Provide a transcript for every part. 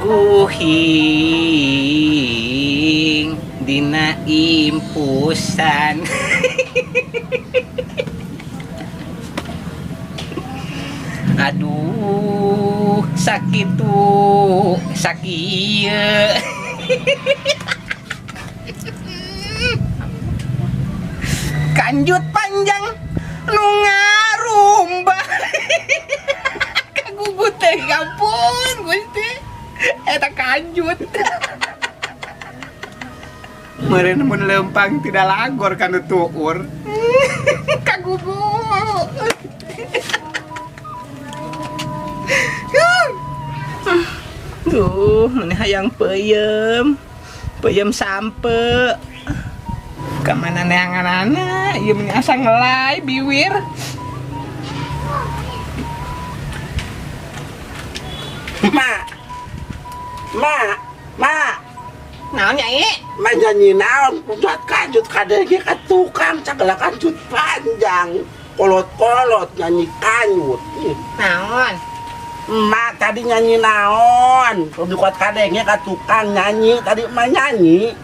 Guhing dina impusan. Aduh, sakitu sakieu. Kanjut panjang nu ngarumbah. Kagugut teh, ampun Gusti. Eta kanjut. Meureun mun leumpang tidak lagor kanu tuur. Kagugut. Duh, meni hayang peuyeum. Peuyeum sampe. Kamana neanganana, ieu meni asa ngelay biwir. Ma. Ma, ma. Naon Nyai? Ma nyanyi naon kudat kanjut kadenge ka tukang sagala kanjut panjang. Kolot-kolot nyanyi kanyut. Naon? Ma tadi nyanyi naon? Kudat kadenge ka tukang nyanyi tadi ma nyanyi.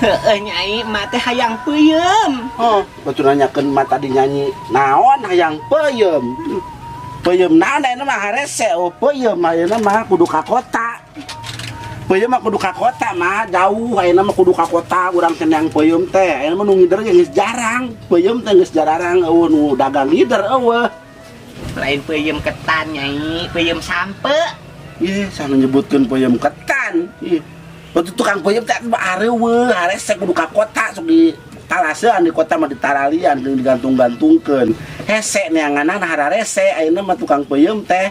Heeh Nyai, ma teh hayang peuyeum. Oh, batu nanyakeun ma tadi nyanyi naon hayang peuyeum. Peuyeum naon ayeuna mah harese oh peuyeum ayeuna mah kudu ka kota. Peuyeum mah kudu ka kota mah jauh ayeuna mah kudu ka kota urang teh neang peuyeum teh. Ayeuna mah nu ngider ge geus jarang. Peuyeum teh geus jarang eueuh nu dagang ngider eueuh. Lain peuyeum ketan Nyai, peuyeum sampe. Ih, saha nu nyebutkeun peuyeum ketan. Ih. Batu tukang peuyeum teh areueuh harese kudu ka kota sok di talasean di kota mah ditaralian jeung digantung-gantungkeun. Hese neanganana hararese ayeuna mah tukang peuyeum teh.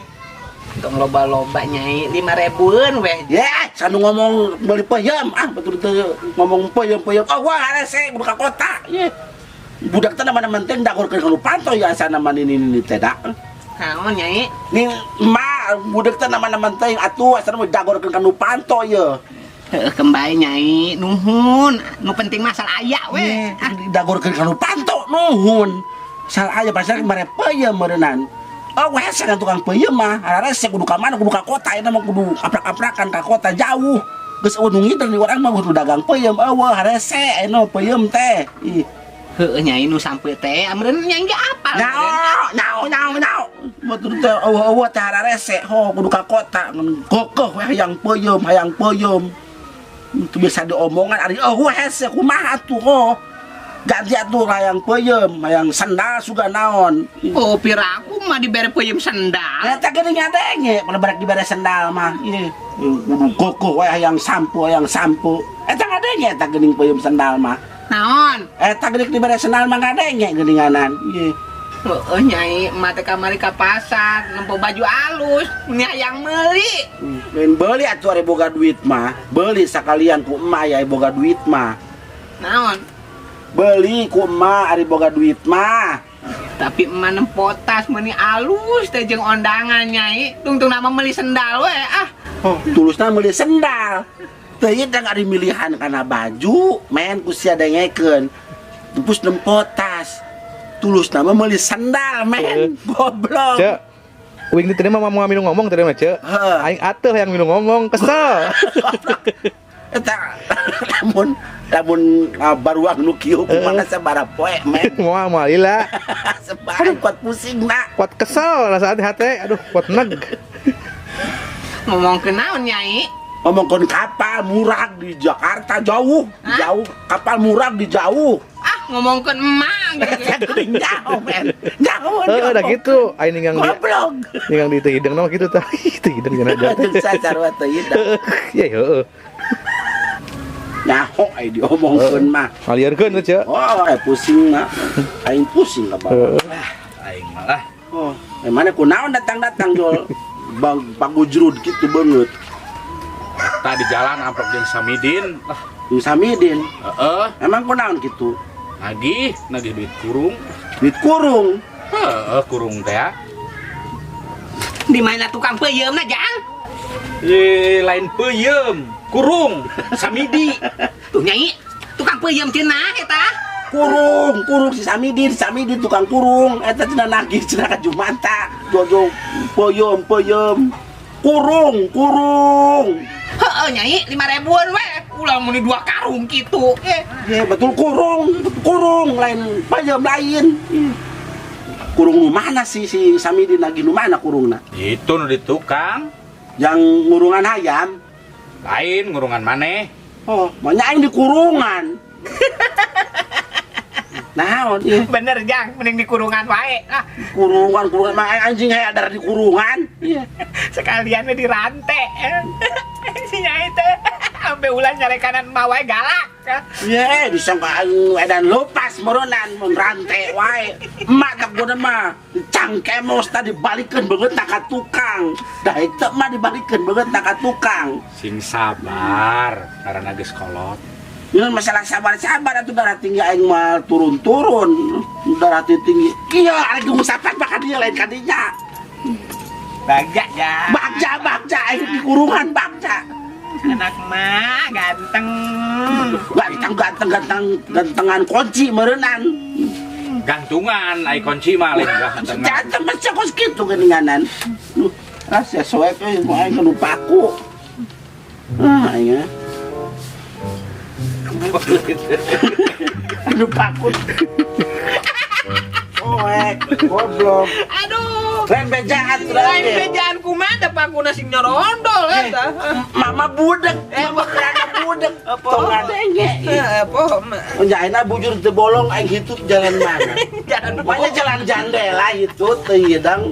Tong loba-loba Nyai, 5 ribuan weh. Ya, sanu ngomong beli peuyeum, ah betul teu ngomong peuyeum-peuyeum. Oh, wah harese kudu ka kota. Ye. Budak teh mana penting dagorkeun ka nu panto ya asana mah nini-nini teh da. Naon Nyai? Ni ma budak teh mana penting atuh asana mah dagorkeun ka nu panto ye. Heeh, kembali Nyai, nuhun. Nu penting mah asal aya we. Ah, dagorkeun ka nu panto nuhun. Asal aya pasal mere peuyeum meureunnan. Oh, weh, saya tukang peuyeum mah. Hararese kudu ka mana, kudu ka kota, ayeuna mah kudu aprak-aprakan ka kota jauh. Geus eueuh nu ngider di urang mah kudu dagang peuyeum, eueuh harese ayeuna peuyeum teh. Ih. Heueuh Nyai nu sampe teh, ameureun Nyai ge apal. Nyaho, nyaho, nyaho, nyaho. Batur teh eueuh-eueuh teh hararese, ho kudu ka kota. Kokeuh we hayang peuyeum, hayang peuyeum. Itu bisa diomongan ari eueuh hese kumaha atuh ho. Ganti atuh hayang peuyeum, hayang sendal suga naon. Oh, piraku mah dibere peuyeum sendal. Eta geuning ngadenge, mun barek dibere sendal mah. Ih, kudu kokoh we hayang sampo, hayang sampo. Eta ngadenge eta geuning peuyeum sendal mah. Naon? Eta geuning dibere sendal mah ngadenge geuninganan. Ih. Heeh Nyai, emak teh kamari ka pasar nempo baju alus, meni hayang meuli. Lain beuli atuh ari boga duit mah, beuli sakalian ku emak ya boga duit mah. Naon? Beli ku emak ari boga duit mah. Tapi emak nempo tas meuni alus teh jeung ondangan Nyai, tungtung nama meuli sendal we ah. Oh, tulusna meuli sendal. Teu ieu teh ari milihan kana baju, men ku sia dengekeun. Pupus nempo tas. Tulusna mah meuli sendal men, goblok. Cek. Uing teh tadi mah mau minum ngomong tadi mah, Cek. Heeh. Aing ateuh yang minum ngomong, kesel. Eta lamun lamun baruang nu kieu kumaha sabaraha poe men. Moal moal lila. Sabaraha kuat pusing na. Kuat kesel rasaan hate, aduh kuat neg. Ngomongkeun naon Nyai? Ngomongkeun kapal murag di Jakarta jauh, Hah? jauh. Kapal murag di jauh. Ah, ngomongkeun emak gitu. Jauh men. Jauh. Heeh, udah gitu. Aing ninggang di goblok. Ninggang di teu hideng mah gitu tah. Ih, teu hideng cenah aja. Jeung sacarua teu hideng. Ya heeh. Nyaho ai diomongkeun mah. Ngalieurkeun teh, Cek. Oh, pusing mah. Aing pusing ka bawa. Heeh. Aing malah. Oh, mana kunaon datang-datang jol. Bang pagujrud kitu beungeut. Tadi jalan amplop jeung Samidin. Ah, Jeung Samidin. Heeh. Emang kunaon kitu? Nagih, nagih duit kurung. Duit kurung. Heeh, kurung teh. Di mana tukang peuyeumna, Jang? Ye, lain peuyeum, kurung, Samidi. Tuh Nyai, tukang peuyeum cenah eta. Kurung, kurung si Samidin, Samidin tukang kurung. Eta cenah nagih cenah ka Jumanta. Jojo peuyeum, peuyeum. Kurung, kurung. Heeh, Nyai, 5 ribuan we. Ulah mun 2 karung kitu. Eh, Ya betul kurung, kurung lain payem lain. Kurung nu mana sih si Samidin lagi nu mana kurungna? Itu nu di tukang. Yang ngurungan hayam. Lain ngurungan maneh. Oh, banyak yang di kurungan. Naon ieu? Bener, Jang, mending di kurungan wae. Ah, Kurungan, kurungan mah anjing aya darah di kurungan. Iya. Sekalian we dirantai. Si Nyai teh sampai ulah nyarekanan mah wae galak. Ye, disangka aing edan lepas meureunan mun rantai wae. Emak tak guna mah cangkemos tadi dibalikeun beungeut ka tukang. Dah itu mah dibalikeun beungeut ka tukang. Sing sabar karena geus kolot. Ini masalah sabar-sabar atuh darah tinggi aing mah turun-turun. Darah tinggi. Iya, arek ngusapan mah ka dieu lain ka dinya. Bagja, Jang. Bagja, bagja aing di kurungan bagja. Anak mah ganteng. Ganteng, ganteng, ganteng, gantengan kunci meureunan. Gantungan ai kunci mah lain gantungan. Ganteng mah kos kitu geuninganan. Duh, ah sia soek euy, mau aing nu paku. Ah, aing ah. Aduh paku. Soek, goblok. Aduh. Lain bejaan tuh Lain lain. bejaan kumaha da pangkuna sing nyorondol eta. Mama budek, mama kerana budek. Apa? Tong ngadenge. Heeh, poho mah. Nyaina bujur teu bolong aing hitut jalan mana? Jalan Pokoknya jalan jandela itu teu hidang.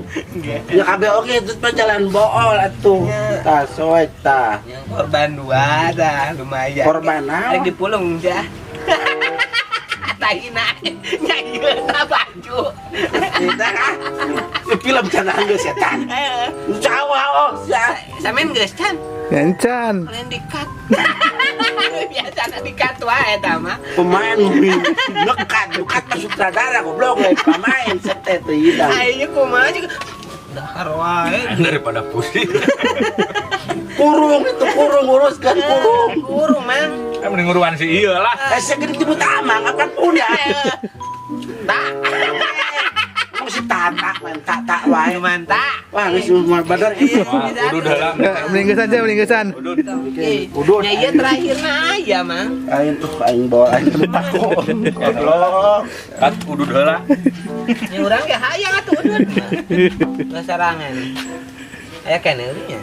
Ya kabeh oge itu mah jalan bool atuh. Ya. Tah soek tah. Yang korban dua dah lumayan. Korban naon? Lagi dipulung jah. Tahina nyai ta baju. Tidak ah. Di film cenah geus setan. Jawa oh sia. Samen geus can. Encan. Lain dikat. Biasa dikat wae eta mah. Pemain ngekat, ngekat mah sutradara goblok lain pemain sete teu hidang. Ayo kumaha juga. Dahar wae. Daripada pusing. Kurung itu kurung uruskan kurung. Kurung mang. Eh, mending nguruan si ieu lah. Eh segede disebut amang apan punya. Tak. Kamu si tata main tata wae. Mantap. Wah geus mah badar ieu. Wah, udud heula. Ya, mending geus aja, mending geusan. Udud. Udud. Ya iya terakhirna aya mang. Aing tuh aing bawa aing paku. Goblok. Kat udud heula. Ya urang ge hayang atuh udud. Lah sarangan. Aya keneh nya.